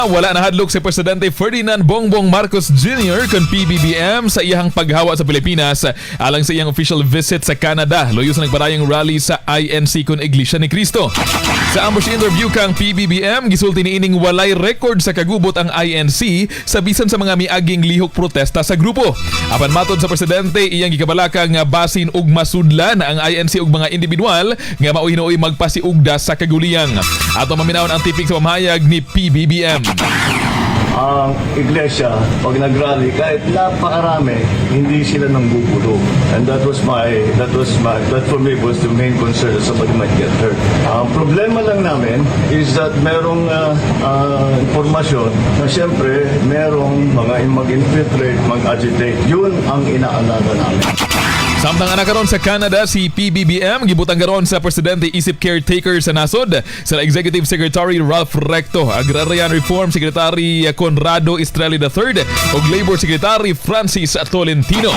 Wala nahadlok si Presidente Ferdinand Bongbong Marcos Jr. kon PBBM sa iyang paghawa sa Pilipinas alang sa iyang official visit sa Canada. Luyo sa nagpadayong rally sa INC kon Iglesia ni Cristo. Sa ambush interview kang PBBM, gisulti ni ining walay record sa kagubot ang INC sa bisan sa mga miaging lihok protesta sa grupo. Apan matod sa presidente, iyang gikabalaka nga basin og masudlan ang INC ug mga individual nga maoy hinuoy magpasiugda sa kaguliyang. Ato maminawon ang tipik sa pamahayag ni PBBM. Ang iglesia, pag nag-rally, kahit napakarami, hindi sila nanggugulo. And that for me was the main concern that somebody might get hurt. Ang problema lang namin is that merong impormasyon na siyempre merong mga mag-infiltrate, mag-agitate. Yun ang inaalala namin. Samtang ana karon sa Canada si PBBM, gibutang karon sa presidente isip caretaker sa nasod sa Executive Secretary Ralph Recto, Agrarian Reform Secretary Conrado Estrella III ug Labor Secretary Francis Tolentino.